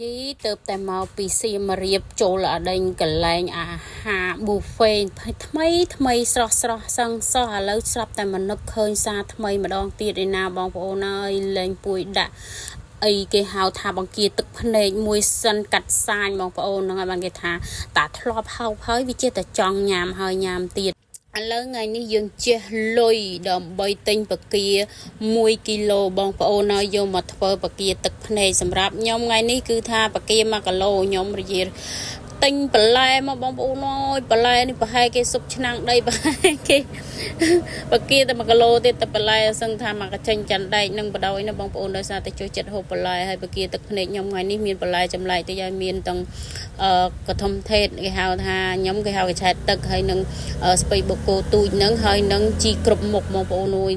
យីទៅតែមកពីសៀមរាបចូលអដេញកន្លែងអាហារ buffet ថ្មីថ្មីស្រស់ស្រស់សឹងសោះឥឡូវស្រាប់តែមនឹកឃើញសារថ្មីម្ដងទៀតឯណាបងប្អូនអើយលែងពួយដាក់អីគេហៅថាបង្គាទឹកភ្នែកមួយសិនកាត់សាញបងប្អូនហ្នឹងហើយបានគេថាតាធ្លាប់ហូបហើយវាចេះតែចង់ញ៉ាំហើយញ៉ាំទៀតឥឡូវថ្ងៃនេះយើងជះលុយដើម្បីទិញបង្គា1គីឡូបងប្អូនហើយយកមកធ្វើបង្គាទឹកភ្នែកសម្រាប់ខ្ញុំថ្ងៃនេះគឺថាបង្គា1គីឡូខ្ញុំរយាទិញបន្លែមកបងប្អូនអើយបន្លែនេះប្រហែលគេស៊ុបឆ្នាំងដីប្រហែលគេបង្គាតែ1គីឡូទៀតតែបន្លែសឹងថាមកកចេញចាន់ដែកនឹងបដ ாய் ណាបងប្អូនដោយសារតែចូលចិត្តហូបបន្លែហើយបង្គាទឹកភ្នែកខ្ញុំថ្ងៃនេះមានបន្លែចម្លែកតិចហើយមានទាំងអឺកធំថេតគេហៅថាខ្ញុំគេហៅកឆែតទឹកហើយនឹងស្ពៃបូកូទូចនឹងហើយនឹងជីគ្រប់មុខបងប្អូនអើយ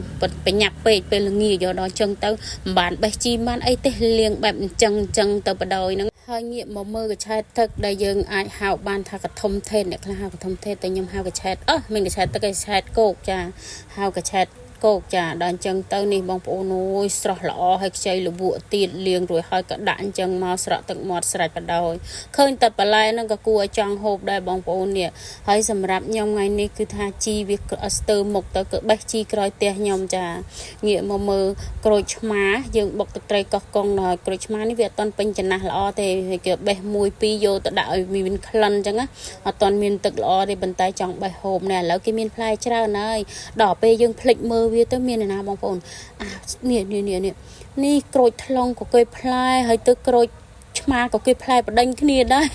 បញ្ញាប់ពេកពេលល្ងាចយកដល់ចឹងទៅមិនបានបេះជីបានអីទេលាងបែបអញ្ចឹងអញ្ចឹងទៅបដ ாய் ហ្នឹងហើយងាកមកមើលកឆែតទឹកដែលយើងអាចហៅបានថាកធំថេតអ្នកខ្លះហៅកធំថេតតែខ្ញុំហៅកឆែតអឺមិនកឆែតទឹកកឆែតគោកចាហៅកឆែតគោកចាដល់អញ្ចឹងទៅនេះបងប្អូនអើយស្រស់ល្អហើយខ្ចីលវក់ទៀតលាងរួចហើយក៏ដាក់អញ្ចឹងមកស្រក់ទឹកមាត់ស្រេចបដោយឃើញតែបន្លែហ្នឹងក៏គួរឲ្យចង់ហូបដែរបងប្អូននេះហើយសម្រាប់ខ្ញុំថ្ងៃនេះគឺថាជីវាស្ទើរមុខទៅគឺបេះជីក្រោយផ្ទះខ្ញុំចាងាកមកមើលក្រូចឆ្មាយើងបុកទឹកត្រីកោះកុងដល់ក្រូចឆ្មានេះវាអត់ទាន់ពេញចំណាស់ល្អទេហើយគេបេះមួយពីរយកទៅដាក់ឲ្យវាមានក្លិនអញ្ចឹងណាអត់ទាន់មានទឹកល្អទេប៉ុន្តែចង់បេះហូបនេះឥឡូវគេមានផ្លែច្រើនហើយដល់ពេលយើងភ្លេចមើលវាទៅមានអ្នកណាបងប្អូនអានេះនេះនេះនេះនេះក្រូចថ្លុងក៏គេផ្លែហើយទៅក្រូចឆ្មាក៏គេផ្លែបដិញគ្នាដែរ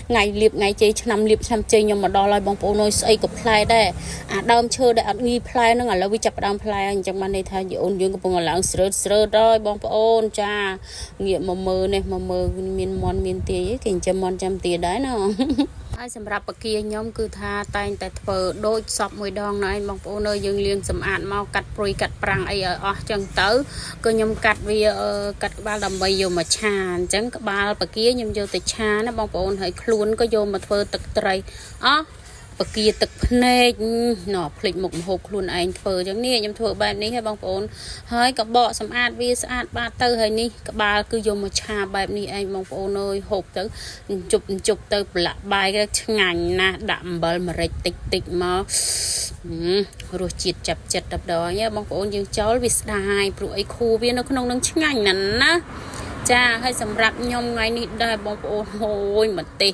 ថ្ងៃលៀបថ្ងៃជ័យឆ្នាំលៀបឆ្នាំជ័យខ្ញុំមកដល់ហើយបងប្អូនអើយស្អីក៏ផ្លែដែរអាដើមឈើដែលអត់ងាយផ្លែហ្នឹងឥឡូវវាចាប់ផ្ដើមផ្លែហើយអញ្ចឹងបានន័យថាយីអូនយើងកំពុងឡើងស្រើតស្រើតហើយបងប្អូនចាងាកមកមើលនេះមកមើលមានមន់មានទាយគេចិញ្ចឹមមន់ចាំទាដែរណាហើយសម្រាប់បកាខ្ញុំគឺថាតែងតែធ្វើដូចសពមួយដងណែបងប្អូនអើយយើងលាងសម្អាតមកកាត់ព្រុយកាត់ប្រាំងអីឲ្យអស់ចឹងទៅក៏ខ្ញុំកាត់វាកាត់ក្បាលដើម្បីយកមកឆាអញ្ចឹងក្បាលបកាខ្ញុំយកទៅឆាណាបងប្អូនហើយខ្លួនក៏យកមកធ្វើទឹកត្រីអស់បកាទឹកភ្នែកណោះភ្លេចមុខម្ហូបខ្លួនឯងធ្វើអញ្ចឹងនេះខ្ញុំធ្វើបែបនេះឲ្យបងប្អូនហើយក៏បកសម្អាតវាស្អាតបាតទៅហើយនេះក្បាលគឺយកមកឆាបែបនេះឯងបងប្អូនអើយហូបទៅជប់ជប់ទៅប្រឡាក់បាយទៅឆ្ងាញ់ណាស់ដាក់អំបិលម្រេចតិចតិចមករសជាតិចាប់ចិត្តដល់ដងបងប្អូនយើងចូលវាស្ដាយព្រោះអីខួវានៅក្នុងនឹងឆ្ងាញ់ណាស់ណាចាហើយសម្រាប់ខ្ញុំថ្ងៃនេះដែរបងប្អូនហូយម្ទេស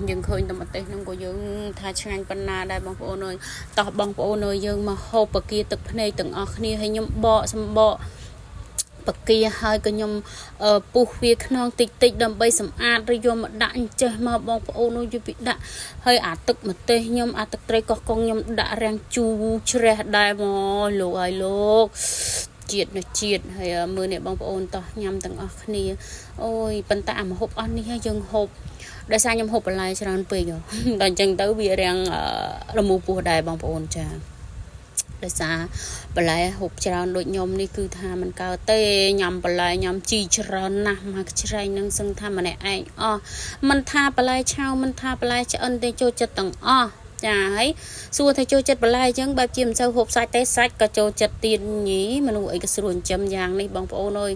យើងឃើញតែម្ទេសហ្នឹងក៏យើងថាឆ្ងាញ់ប៉ុណ្ណាដែរបងប្អូនអើយតោះបងប្អូនអើយយើងមកហូបបកាទឹកភ្នែកទាំងអស់គ្នាហើយខ្ញុំបកសម្បកបកាហើយក៏ខ្ញុំពុះវាខ្នងតិចតិចដើម្បីសម្អាតឬយកមកដាក់អញ្ចេះមកបងប្អូនយពីដាក់ហើយអាទឹកម្ទេសខ្ញុំអាទឹកត្រីកោះកុងខ្ញុំដាក់រាំងជូរជ្រះដែរមកលោកហើយលោកជាតិនៅជាតិហើយមើលនេះបងប្អូនតោះញ៉ាំទាំងអស់គ្នាអូយប៉ុន្តែអាម្ហូបអស់នេះយើងហូបដោយសារខ្ញុំហូបបន្លែច្រើនពេកដល់អញ្ចឹងទៅវារាំងរមូរពោះដែរបងប្អូនចាដោយសារបន្លែហូបច្រើនដូចខ្ញុំនេះគឺថាมันកើតទេញ៉ាំបន្លែញ៉ាំជីច្រើនណាស់មកច្រែងនឹងសឹងថាម្នាក់ឯងអស់មិនថាបន្លែឆៅមិនថាបន្លែឆ្អិនទេចូលចិត្តទាំងអស់ចាហើយសួរថាចូលចិត្តបន្លែអញ្ចឹងបែបជាមិនសូវហូបសាច់ទេសាច់ក៏ចូលចិត្តទៀតញីមនុស្សអីក៏ស្រួលចិញ្ចឹមយ៉ាងនេះបងប្អូនអើយ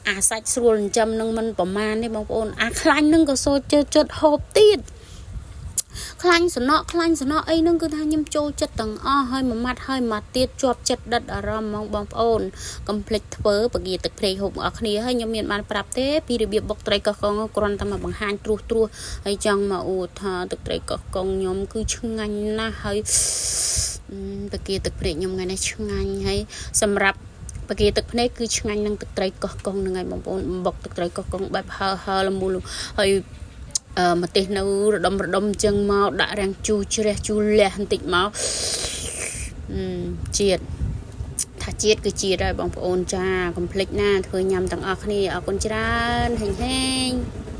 អាសាច់ស្រួលចិញ្ចឹមនឹងមិនប្រមាណទេបងប្អូនអាខ្លាញ់នឹងក៏សូចូលចិត្តហូបទៀតខ្លាញ់សំណក់ខ្លាញ់សំណក់អីហ្នឹងគឺថាខ្ញុំចូលចិត្តទាំងអស់ហើយមួយម៉ាត់ហើយមួយម៉ាត់ទៀតជាប់ចិត្តដិតអារម្មណ៍ហ្មងបងប្អូនកុំភ្លេចធ្វើបកាទឹកព្រៃហូបអស់គ្នាហើយខ្ញុំមានបានប្រាប់ទេពីរបៀបបុកត្រីកោះកុងគ្រាន់តែមកបង្ហាញត្រួសត្រាសហើយចង់មកអួតថាទឹកត្រីកោះកុងខ្ញុំគឺឆ្ងាញ់ណាស់ហើយបកាទឹកព្រៃខ្ញុំថ្ងៃនេះឆ្ងាញ់ហើយសម្រាប់បកាទឹកភ្នែកគឺឆ្ងាញ់នឹងទឹកត្រីកោះកុងហ្នឹងហើយបងប្អូនបុកទឹកត្រីកោះកុងបែបហើហើលមូលហើយអឺម្ទេសនៅរដុំរដុំអញ្ចឹងមកដាក់រាំងជូរជ្រះជូរលះបន្តិចមកជាតិថាជាតិគឺជាតិហើយបងប្អូនចាកុំភ្លេចណាធ្វើញ៉ាំទាំងអស់គ្នាអរគុណច្រើនហេងហេង។